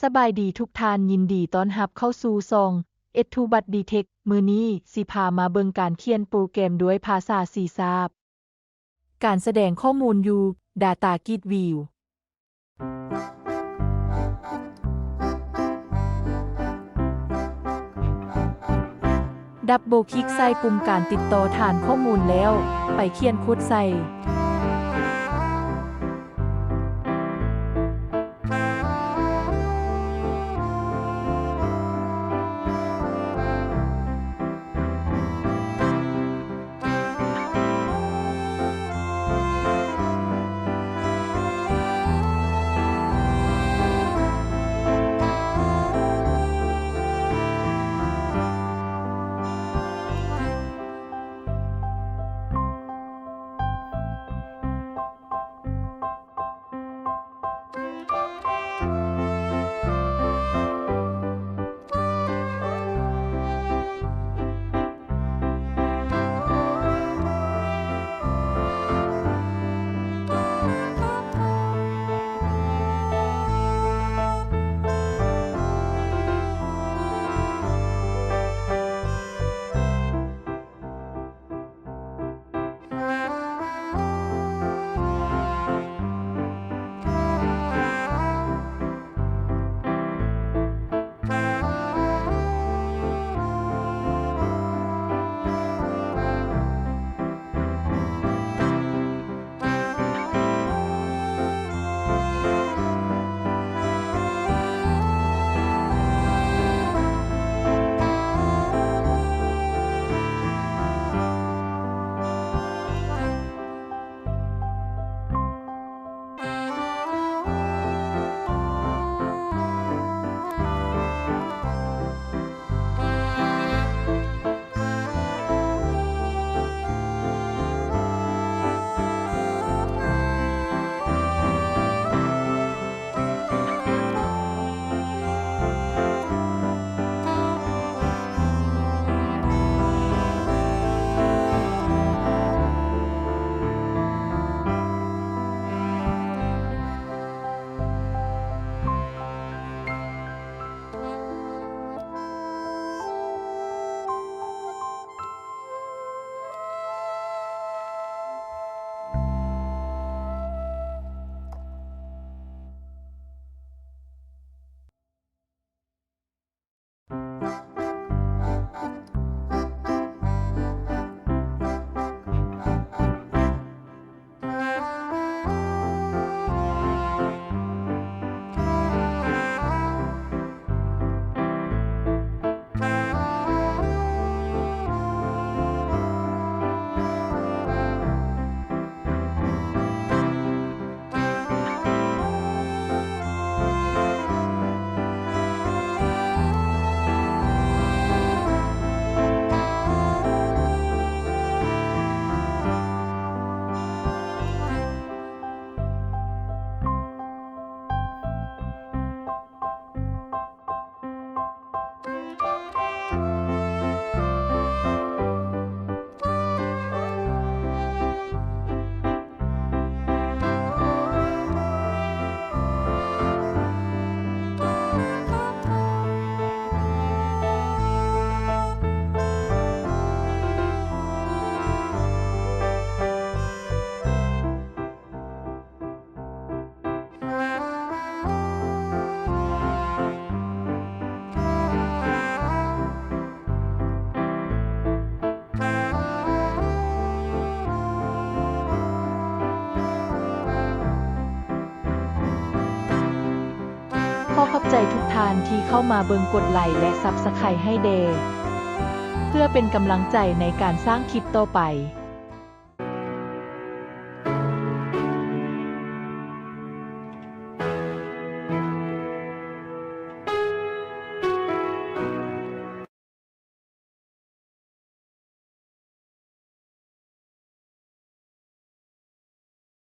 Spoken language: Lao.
ສະບາຍດີທຸກທ່ານ, ຍິນດີຕ້ອນຮັບເຂົ້າສູ່ຊ່ອງ Ed to Bud Detect. ມື້ນີ້ຊິພາມາເບິ່ງການຂຽນໂປຣແກຣມດ້ວຍພາສາ C Sharp. ການສະແດງຂໍ້ມູນຢູ່ Data Grid View. ດັບເບິນຄລິກໃສ່ປຸ່ມການຕິດຕໍ່ຖານຂໍ້ມູນແລ້ວ ໄປຂຽນໂຄດໃສ່. ຂໍຂອບໃຈທຸກທ່ານທີ່ເຂົ້າມາເບິ່ງ, ກົດໄລ ແລະ Subscribe ໃຫ້ແດ່ ເພື່ອເປັນກຳລັງໃຈໃນການສ້າງຄລິບຕໍ່ໄປ.